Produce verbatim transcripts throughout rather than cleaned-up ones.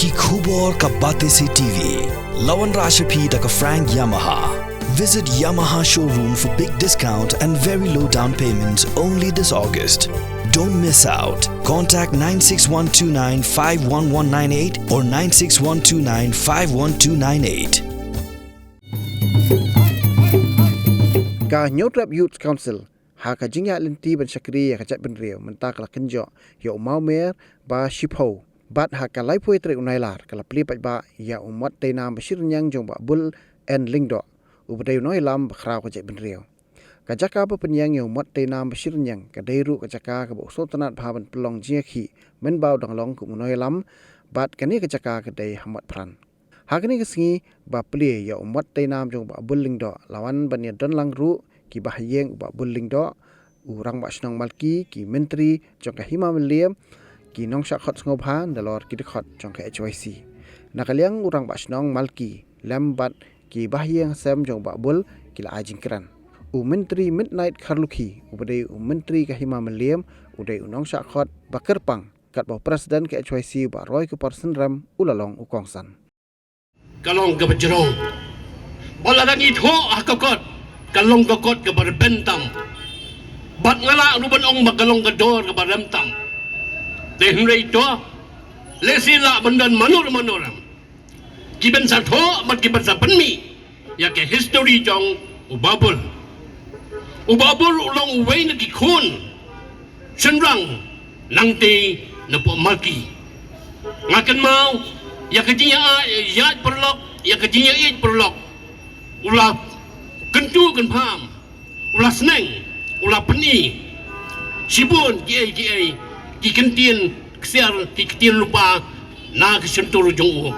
Ki khubor ka Batesi T V. La wanrah sha phi da ka Frank Yamaha. Visit Yamaha showroom for big discount and very low down payments only this August. Don't miss out. Contact nine six one two nine five one one nine eight or nine six one two nine five one two nine eight. Ka Hynñiewtrep Youth Council ha ka jingïaid lynti ban shakri ïa ka jaitbynriew mynta ka la kynjoh ïa u mawmer ba shiphew. Bad ha ka laiphew tarik u Nailar ka la plie paidbah ïa u mot teinam ba shi rynïeng jong Bah Bull N Lyngdoh, uba dei u nongïalam ba khraw ka jaitbynriew. Ka jaka ba pynïeng ïa u mot teinam ba shi rynïeng ka dei ruh ka jaka kaba u sngewtynnad bha ban pynlong jingïakhih mynba u dang long kum u nongïalam, bad kane ka jaka ka dei ha Motphran. Ha kane ka sngi ba plie ïa u mot teinam jong Bah Bull Lyngdoh, la wan ban ïadon lang ruh ki bahaïing u Bah Bull Lyngdoh, u Rangbah Shnong Malki, ki myntri jong ka Hima Mylliem, ki nongshah khot sngewbha, nalor ki dkhot jong ka H Y C. Na ka liang u Rangbah Shnong Malki lem bad ki bahaïing hasem jong Bah Bull ki la ai jingkren. U Myntri Midnight Kharlukhi, uba dei u Myntri ka Hima Mylliem, u dei u nongshah khot ba kyrpang, katba u President ka H Y C Bah Roy Kupar Synrem u la long u kongsan. Ka long kaba jrong. Ba lada ngi thoh ha ka kot, ka long ka kot kaba rben tam. Bad nga lah ruh ban ong ba ka long ka dor kaba rem tam. Te hynrei to, lehse lah ban don mano mano ruh ki ban sa thoh bad ki ban sa pynmih ïa ka history jong u Bah Bull. U Bah Bull u long uwei na ki khun shynrang nangtei na pdeng Malki. Nga kynmaw ïa ka jingïaid paralok, ïa ka jingïaid paralok, u la kyntu kynpham, u la sneng, u la pyni shibun kiei kiei, ki ktien ksiar, ki ktien lypa na ka shyntur jong u.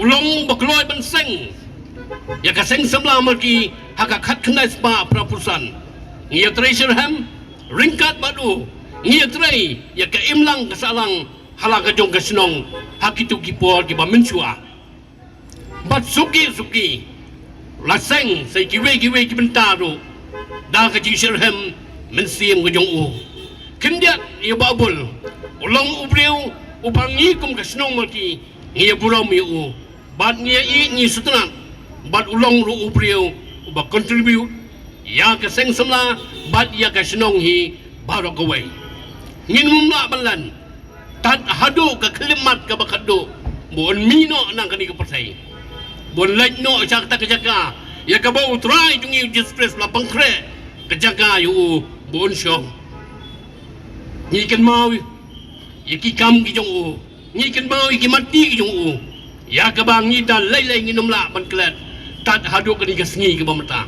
U long ba kloi ban seng ïa ka Seng Samla Malki ha ka khatkhyndai spah phra phew san. Ngi ïatrei shitrhem ryngkat bad u, ngi ïatrei ïa ka imlang ka sahlang ha la ka jong ka shnong ha kito ki por kiba mynshuwa. Bad suki suki la seng sa ïa kiwei kiwei ki bynta ruh da ka jingshitrhem mynsiem ka jong u. Khyndiat ïa u Bah Bull, u long u briew uba ngi kum ka shnong Malki ngi ïa burom ïa u. Bad ngi ïa ïeit, ngi sngewtynnad. Bad u long ruh u briew uba contribute ïa ka Seng Samla bad ïa ka shnong hi baroh kawei. Ngin ym lah ban len tad haduh ka khyllipmat kaba khatduh ba un mih noh na kane ka pyrthei, ba un leit noh sha kata ka jaka ïa kaba U Trai jong ngi U Jisu Khrist u la pynkhreh ka jaka ïa u ba un shong. Ngi kynmaw ïa ki kam ki jong u, ngi kynmaw ïa ki mati ki jong u, ïa kaba ngi da lei lei ngin ym lah ban klet tad haduh kane ka sngi kaba mynta.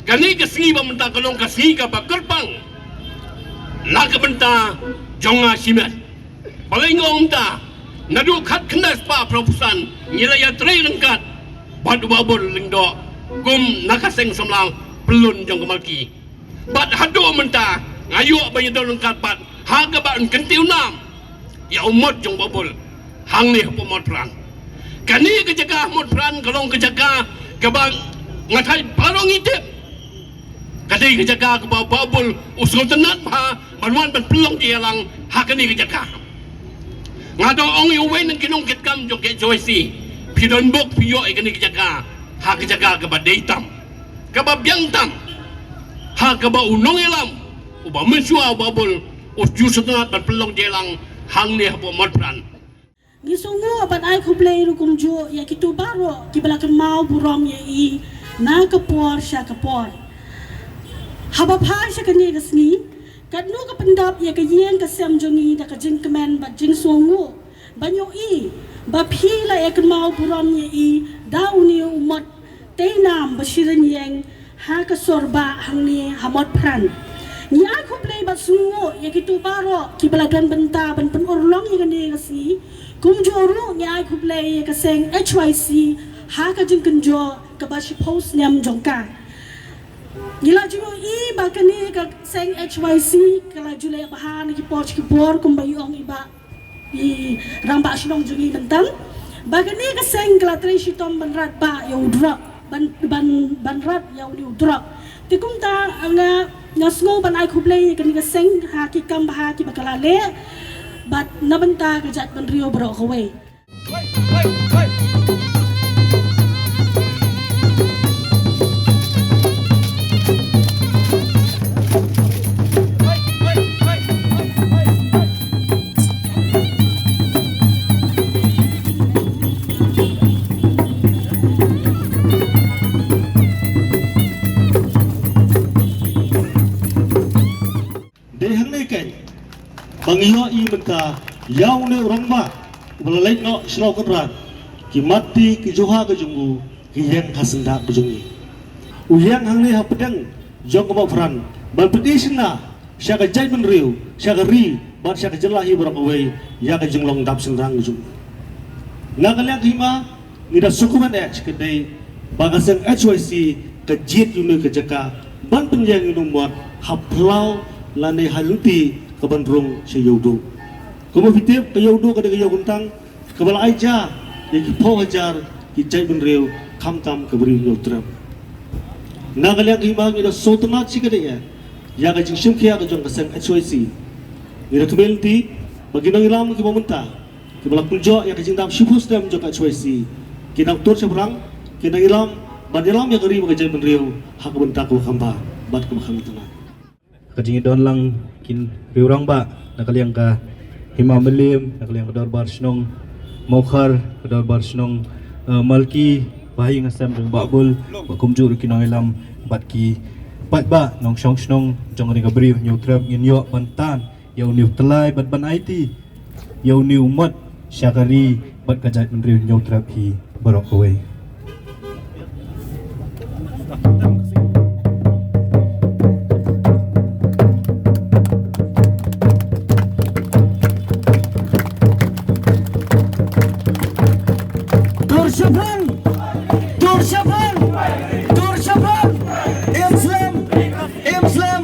Kane ka sngi ba mynta ka long ka sngi kaba kyrpang na ka bynta jong nga shimet. Balei nga ong kumta? Naduh khatkhyndai spah phra phew san ngi la ïatrei ryngkat bad u Bah Bull Lyngdoh kum na ka Seng Samla Pyllun jong ka Malki. Bad haduh mynta nga ïoh ban ïadon ryngkat bad ha kaba un kyntiew nam ïa u mot jong u Bah Bull hangne hapoh Motphran. Kane ka jaka Motphran ka long ka jaka kaba nga tharai baroh ngi tip ka dei ka jaka kaba u Bah Bull u sngewtynnad bha ban wan ban pynlong jingïalang ha kane ka jaka. Nga dang ong ïa uwei na ki nongkitkam jong ka H Y C, phi don bok phi ïoh ïa kane ka jaka ha ka jaka kaba dei tam, kaba biang tam, ha kaba u nongïalam uba mynshuwa u Bah Bull u ju sngewtynnad ban pynlong jingïalang hangne hapoh Motphran. Ngi sngewnguh ban ai khublei ruh kumjuh ïa kito baroh kiba la kynmaw burom ïa i na ka por sha ka por. Haba phai sha kane ka sngi, katno ka pyndap ïa ka ïing ka sem jong ngi da ka jingkmen bad jingsngewnguh ban ïohi ba phi la ïa kynmaw burom ïa i da une u mot tei nam ba shi rynïeng ha ka sor bah hangne ha Motphran. Ngi ai khublei bad sngewnguh ïa kito baroh kiba la don bynta ban pynurlong ïa kane ka sngi. Kumjuh ruh ngi ai khublei ïa ka seng H Y C ha ka jingkynjoh kaba shiphew snem jong ka. Ngi la ju ïohi ba kane ka seng H Y C ka la ju leh bha na ki por sha ki por kumba i ong i Bah, i Rangbah Shnong jong ngi mynta, ba kane ka seng ka la trei shitom ban rat bah ïa u drok, ban, ban, ban rat ïa une u drok. Te kumta nga, nga sngew ban ai khublei ïa kane ka seng ha ki kam bha kiba ka la leh bad na bynta ka jaitbynriew baroh kawei. Dei hangne keiñ ba ngi ïohi mynta ïa une u rangbah uba la leit noh sha Lawkynrad. Ki matti ki juha ka jong u ki ïeng ha syndah ka jong ngi. U ïeng hangne hapdeng jong ka Mawphran ban pyni shynna sha ka jaitbynriew, sha ka ri bad sha ka jylla hi baroh kawei ïa ka jinglong dap shynrang ka jong u. Na ka liang ka hima ngi da sngewkmen eh shi katdei ba ka seng H Y C ka jied ïa une ka jaka ban pynïeng ïa une u mot ha phyllaw lane ha lynti kaban rung sha Ïewduh. Kumba phi tip ka Ïewduh ka dei ka ïew kyntang kaba la ai ja ïa ki phew hajar ki jaitbynriew khamtam ka Bri Hynñiewtrep. Na ka liang ka hima ngi da sngewtynnat shi katdei eh ïa ka jingshim khia ka jong ka seng H Y C. Ngi da kmen lynti ba ki nongïalam kiba mynta kiba la kynjoh ïa ka jingdap shiphew snem jong ka H Y C ki nang tur shaphrang, ki nang ïalam ban ïalam ïa ka ri bad ka jaitbynriew ha ka bynta kaba kham bha bad kaba kham itynnad. Ka jingdon lang ki riew rangbah na ka liang ka Hima Mylliem, na ka liang ka Dorbar Shnong Mawkhar, ka Dorbar Shnong, eh, Malki, ba ha ïing ha sem jong Bah Bull, ba kumjuh ruh ki nongïalam bad ki paidbah nongshong shnong jong kane ka Bri Hynñiewtrep, ngin ïoh ban tan ïa une u tyllai bad ban aiti ïa une u mot sha ka ri bad ka jaitbynriew Hynñiewtrep hi baroh kawei. Tur shaphrang! Tur shaphrang! Tur shaphrang! Im slem! Im slem!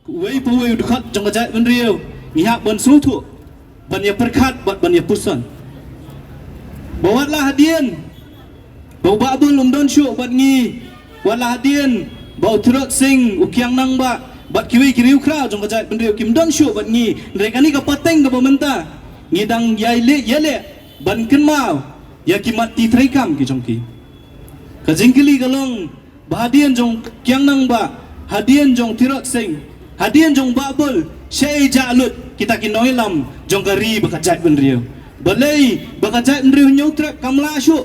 Uwei pa uwei u dkhot jong ka jaitbynriew ngi hap ban sngewthuh, ban ïa pyrkhat bad ban ïa puson. Ba wat la hadien ba u Bah Bull um don shuh bad ngi, wat la hadien ba u Tirot Sing, u Kiang Nangbah bad kiwei ki riewkhraw jong ka jaitbynriew kim don shuh bad ngi, hynrei kane ka pateng kaba mynta ngi dang ïai leh ïaleh ban kynmaw ïa ki mat ti treikam ki jong ki. Ka jingkylli ka long ba hadien jong Kiang Nangbah, hadien jong Tirot Sing, hadien jong Bah Bull, shaei jah lut kita ki nongïalam jong ka ri bad ka jaitbynriew? Balei ba ka jaitbynriew Hynñiewtrep kam lah shuh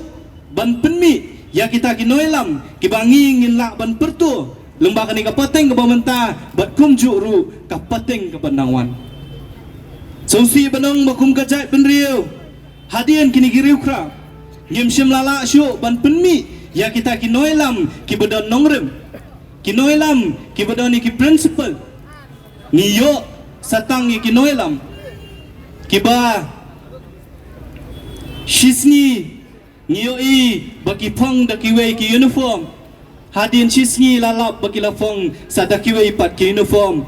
ban pynmih ïa kita ki nongïalam kiba ngi ngin lah ban pyrto lyngba kane ka pateng kaba mynta bad kumjuh ruh ka pateng kaba nang wan? Sngewsih ban ong ba kum ka jaitbynriew, hadien kine ki riewkhraw ngim shym la lah shuh ban pynmih ïa kita ki nongïalam kiba don nongrim, ki nongïalam kiba don ïa ki principle. Ngi ïoh sa tang ïa ki nongïalam kiba shisngi ngi ïohi ba ki phong da kiwei ki uniform. Hadien shisngi la lap ba ki la phong sa da kiwei pat ki uniform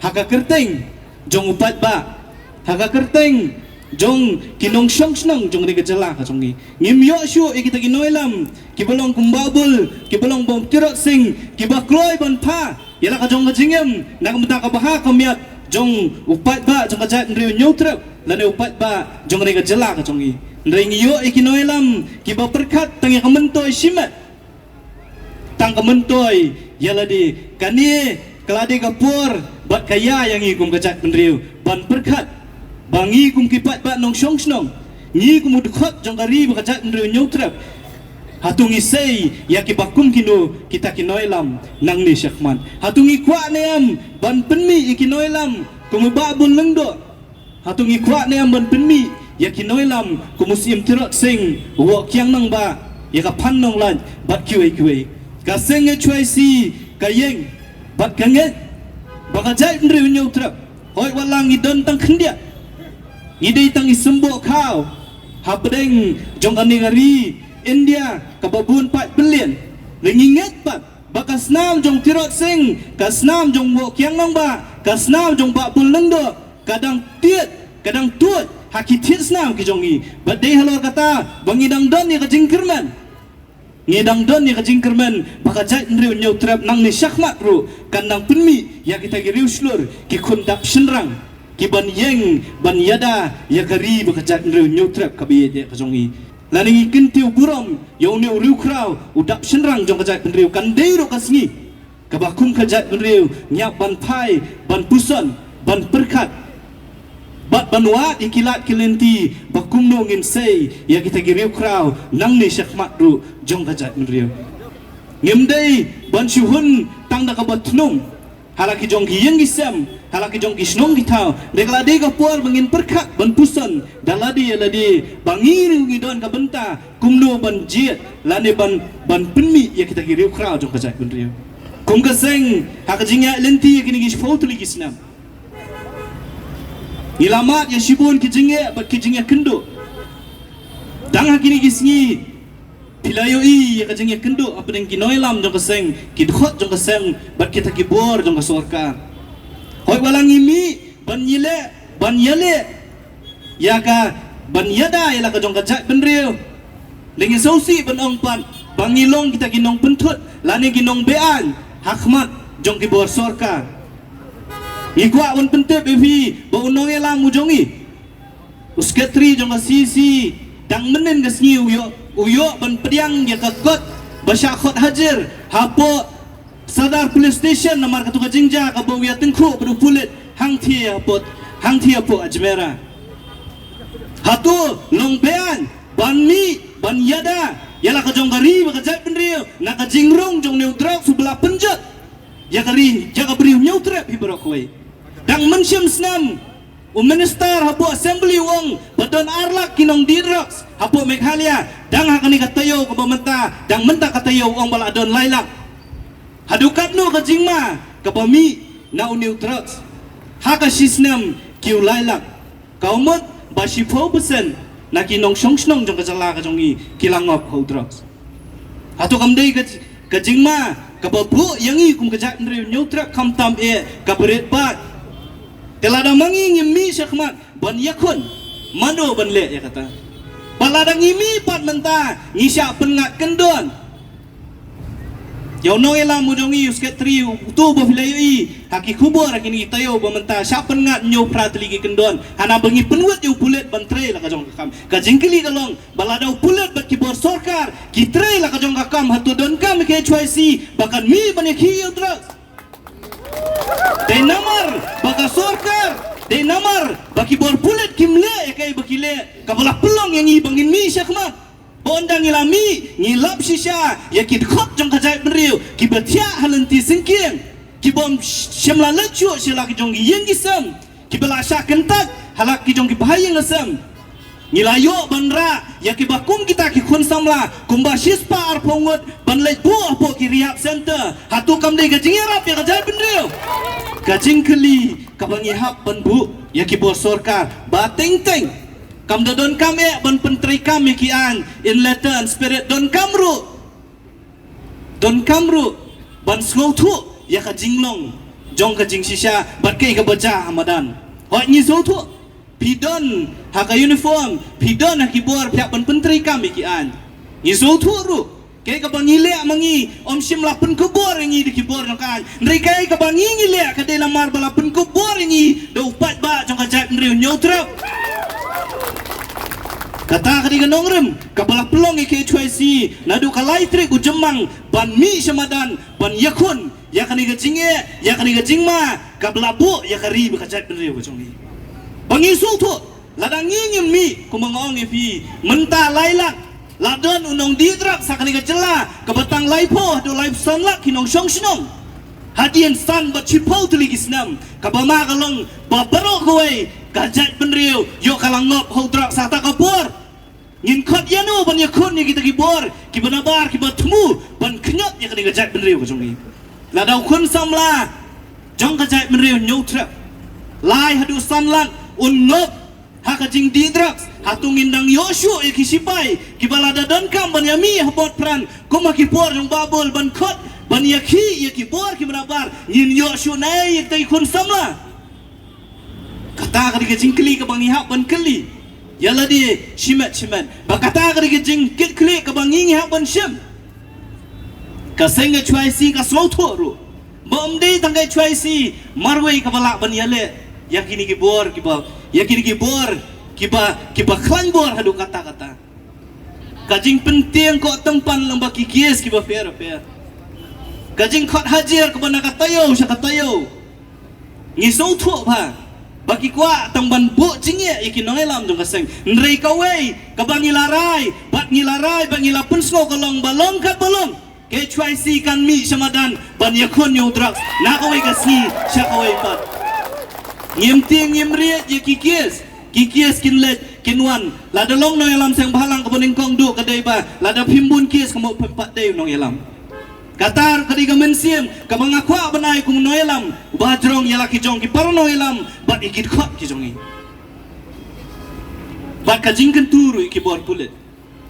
ha ka kyrteng jong u paidbah, ha ka kyrteng jong ki nongshong shnong jong kane ka jylla ka jong ngi. Ngim ïoh shuh ïa kita ki nongïalam kiba long kum Bah Bull, kiba long bym Tirot Sing, kiba kloi ban pha ïa la ka jong ka jingim na ka bynta ka bha ka miat jong u paidbah jong ka jaitbynriew Hynñiewtrep lane u paidbah jong kane ka jylla ka jong ngi. Hynrei ngi ïoh ïa ki nongïalam kiba pyrkhat tang ïa ka myntoi shimet, tang ka myntoi ïa lade. Kane ka la dei ka por bad ka ïa ïa ngi kum ka jaitbynriew ban pyrkhat ba ngi kum ki paidbah nongshong shnong, ngi kum u dkhot jong ka ri bad ka jaitbynriew Hynñiewtrep, hato ngi sei ïa kiba kum kino kita ki nongïalam nangne shakhmat? Hato ngi kwah ne em ban pynmih ïa ki nongïalam kum u Bah Bull Lyngdoh? Hato ngi kwah ne em ban pynmih ïa ki nongïalam kum u Syiem Tirot Sing, u Woh Kiang Nangbah, ïa ka Phan Nonglait bad kiwei kiwei? Ka seng H Y C ka ïeng bad ka ngeit ba ka jaitbynriew Hynñiewtrep, hooid, wat la ngi don tang khyndiat, ngi dei tang i symboh khaw hapdeng jong kane ka ri India kaba bun paid byllian, hynrei ngi ngeit pat ba ka snam jong Tirot Sing, ka snam jong Woh Kiang Nangbah, ka snam jong Bah Bull Lyngdoh ka dang tied, ka dang tuid ha ki thied snam ki jong ngi. Bad dei halor kata ba ngi dang don ïa ka jingkyrmen Ngi dang don ïa ka jingkyrmen ba ka jaitbynriew Hynñiewtrep nangne shakhmat ruh kan dang pynmih ïa kita ki riewshlur, ki khun dap shynrang, ki ban ïeng ban ïada ïa ka ri bad ka jaitbynriew Hynñiewtrep kaba ïeit ka jong ngi. Lane ngi kyntiew burom ïa une u riewkhraw u dap shynrang jong ka jaitbynriew, kan dei ruh ka sngi kaba kum ka jaitbynriew ngi hap ban phai, ban puson, ban pyrkhat bad ban wad ïa ki lad ki lynti ba kumno ngin sei ïa kita ki riewkhraw nangne shakhmat ruh jong ka jaitbynriew. Ngim dei ban shu hun tang da kaba thnum ha la ki jong ki ïing ki sem, ha la ki jong ki shnong ki thaw. Dei ka la dei ka por ba ngin pyrkhat ban puson da lade ïa lade ba ngi ruh ngi don ka bynta kumno ban jied lane ban, ban pynmih ïa kita ki riewkhraw jong ka jaitbynriew. Kum ka seng, ha ka jingïaid lynti ïa kine ki shiphew tylli ki snem, ngi la mad ïa shibun ki jingeh bad ki jingïakynduh. Dang ha kine ki sngi phi la ïohi ïa ka jingïakynduh hapdeng ki nongïalam jong ka seng, ki dkhot jong ka seng bad kita ki bor jong ka sorkar. Hooid, wat la ngi mih ban ïaleh, ban ïaleh ïa ka, ban ïada ïa la ka jong ka jaitbynriew, lane ngi sngewsih ban ong pat ba ngi long kita ki nongpynthut lane ki nongbeaiñ ha khmat jong ki bor sorkar. Ngi kwah ban pyntip ïa phi ba u nongïalam u jong ngi, u sekretari jong ka C C, dang mynhynnin ka sngi u ïoh, u ïoh ban pdiang ïa ka kot ba shah khot hajir hapoh Sadar Police Station namar katu ka jingjia kaba u ïatyngkhuh bad u pulit hangthie hapoh, hangthie hapoh Ajmera. Hato long beaiñ ban mih ban ïada ïa la ka jong ka ri bad ka jaitbynriew na ka jingrung jong une u drugs uba la pynjot ïa ka ri, ïa ka briew Hynñiewtrep hi baroh kawei? Dang mynshem snem u minister hapoh assembly u ong ba don ar lak ki nongdih drugs hapoh Meghalaya. Dang ha kane ka taïew kaba mynta, dang mynta ka taïew u ong ba la don lai lak. Haduh katno ka jingma kaba mih na une u drugs ha ka shisnem, ki u lai lak? Ka mut ba shiphew percent na ki nongshong shnong jong ka jylla ka jong ngi ki la ngop ha u drugs. Hato kam dei ka, ka jingma kaba buh ïa ngi kum ka jaitbynriew Hynñiewtrep khamtam eh kaba rit bad? Te lada ma ngi ngim mih shakhmat ban ïakhun, mano ban leh ïa kata? Bad lada ngi mih pat mynta ngi shah pynngat kyndon ïa u nongïalam u jong ngi, u sekretari, uto ba phi la ïohi ha ki khubor ha kine ki taïew ba mynta shah pynngat hynñiew phra tylli ki kyndon, hana ba ngi pynwit ïa u pulit ban trei la ka jong ka kam. Ka jingkylli ka long ba lada u pulit bad ki bor sorkar ki trei la ka jong ka kam, hato donkam ïa ka H Y C ba kan mih ban ïakhih ïa u drugs? Dei namar ba ka sorkar, dei namar ba ki bor pulit kim leh ïa kaei ba ki leh kaba la pynlong ïa ngi ba ngin mih shakhmat. Ba ynda ngi la mih ngi lap shisha ïa ki dkhot jong ka jaitbynriew kiba thiah ha lynti syngkien, kibym shym la leit shuh sha la ki jong ki ïing ki sem, kiba la shah kyntait ha la ki jong ki bahaïing hasem. Ngi la ïoh ban rah ïa kiba kum kita ki khun samla kumba shispah arphew ngut ban leit buh hapoh ki rehab center. Hato kam dei ka jingïarap ïa ka jaitbynriew? Ka jingkylli kaba ngi hap ban buh ïa ki bor sorkar ba teng teng. Kam da donkam eh ban pyntreikam ïa ki aiñ in letter and spirit, donkam ruh, donkam ruh ban sngewthuh ïa ka jinglong jong ka jingshisha bad kaei kaba jia ha madan. Hooid, ngi sngewthuh phi don ha ka uniform, phi don ha ki bor, phi hap ban pyntreikam ïa ki aiñ. Ngi sngewthuh ruh kaei kaba ngi leh ma ngi ym shym la pynkupbor ïa ngi da ki bor jong ka aiñ. Hynrei kaei kaba ngi ngi leh ka dei namar ba la pynkupbor ïa ngi da u paidbah jong ka jaitbynriew Hynñiewtrep. Kata ka dei ka nongrim kaba la pynlong ïa ka H Y C naduh ka lai tarik u Jymmang ban mih sha madan ban ïakhun ïa kane ka jingeh, ïa kane ka jingma kaba la buh ïa ka ri bad ka jaitbynriew ka jong ngi. Ba ngi sngewthuh lada ngi ngim mih, kumba nga ong ïa phi, mynta lai lak la don u nongdih drugs ha kane ka jylla, kaba tang laiphew haduh laiphew san lak ki nongshong shnong. Hadien san bad shiphew tylli ki snem, kaba ma ka long ba baroh kawei ka jaitbynriew ïoh ka la ngop ha u drugs. Ha kata ka por ngin khot ïano ban ïakhun ïa kita ki bor kiba nabar, kiba thmu ban khñiot ïa kane ka jaitbynriew ka jong ngi? Lada u khun samla jong ka jaitbynriew Hynñiewtrep lai haduh san lak un ngop ha ka jingdih drugs, hato ngin dang ïoh shuh ïa ki shipai kiba lada donkam ban ïamih ha bor pran kum ha ki por jong Bah Bull ban khot ban ïakhih ïa ki bor kiba nabar? Ngin ïoh shuh naei ïa kita ki khun samla? Kata ka dei ka jingkylli kaba ngi hap ban kylli ïa lade shimet shimet. Ba kata ka dei ka jingkitkhlieh kaba ngi ngi hap ban shim. Ka seng ka H Y C ka sngewthuh ruh ba ym dei tang ka H Y C marwei kaba lah ban ïaleh ïa kine ki bor kiba, ïa kine ki bor kiba, kiba khlaiñ bor haduh katta katta. Ka jingpyntieng koh tympan lang bad ki case kiba pher pher. Ka jingkhot hajar kaba na ka taïew sha ka taïew. Ngi sngewthuh bha ba ki kwah tang ban buh jingeh ïa ki nongïalam jong ka seng. Hynrei kawei kaba ngi la rai bad ngi la rai bad ngi la pynsngew ka long ba long kat ba long, ka H Y C kan mih sha madan ban ïakhun ïa u drugs na kawei ka sngi sha kawei pat. Ngim tieng ngim rieh ïa ki case. Ki case kin leit kin wan. Lada long nongïalam seng bhalang kaba nyngkong duh ka dei ba lada phim bun case ka mut phim pat dei u nongïalam. Kata ruh ka dei ka mynsiem kaba nga kwah ban ai kum u nongïalam uba jrong ïa la ki jong ki para nongïalam bad ïa ki dkhot ki jong ngi. Bad ka jingkyntu ruh ïa ki bor pulit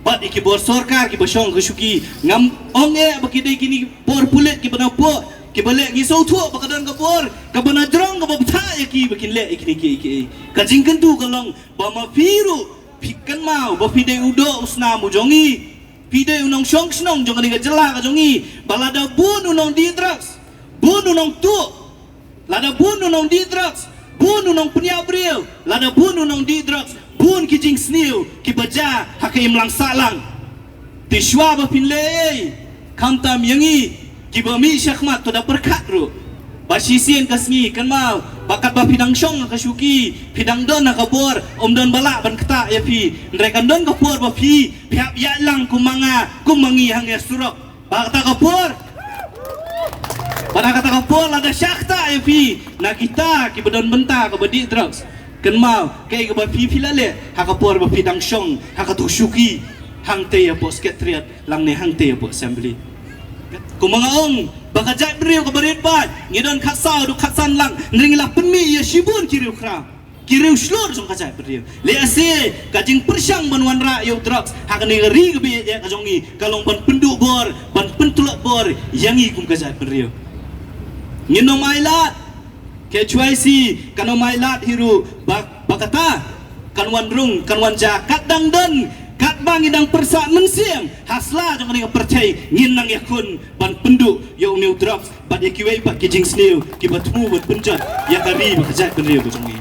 bad ïa ki bor sorkar kiba shong ka shuki. Ngam ong eh ba ki dei kine bor pulit kiba na pok kiba leh. Ngi sngewthuh ba ka don ka bor kaba na jrong kaba bthah ïa ki ba kin leh ïa kine ki, ki. Ka jingkyntu ka long ba ma phi ruh phi kynmaw ba phi dei u doh u snam u jong ngi. Phi dei u nongshong shnong jong kane ka jylla ka jong ngi. Ba lada bun u nongdih drugs, bun u nongtuh, lada bun u nongdih drugs, bun u nongpynïap briew, lada bun u nongdih drugs, bun ki jingsniew kiba jia ha ka imlang sahlang. Te shuwa ba phin leh ei khamtam ïa ngi kiba mih shakhmat, to da pyrkhat ruh ba shisien ka sngi kynmaw ba katba phi dang shong ha ka shuki, phi dang don ha ka bor, ym don ba lah ban ktah ïa phi. Hynrei kan don ka por ba phi, phi hap ïaid lang kum ma nga kum ma ngi hangne surok. Ba kata ka por, ba na kata ka por lada shah ktah ïa phi na kita kiba don bynta kaba dih drugs, kynmaw kaei kaba phi, phi la leh ha ka por ba phi dang shong ha kato shuki hangtei hapoh Secretariat lane hangtei hapoh Assembly. Kumba nga ong ba ka jaitbynriew kaba rit paid ngi don khatsaw haduh khatsan lak, hynrei ngi la pynmih ïa shibun ki riewkhraw, ki riewshlur jong ka jaitbynriew. Lehse ka jingpyrshang ban wanrah ïa u drugs ha kane ka ri kaba ïeit ka jong ngi ka long ban pynduh bor, ban pyntlot bor ïa ngi kum ka jaitbynriew. Ngin ym ailad, ka H Y C kan ym ailad hi ruh ba, ba kata kan wan rung, kan wan jia, kat dang don, katba ngi dang pyrsad mynsiem ha sla jong kane ka pyrthei, ngin nang ïakhun ban pynduh ïa une u drugs bad ïa kiwei pat ki jingsniew kiba thmu ban pynjot ïa ka ri bad ka jaitbynriew ka jong ngi.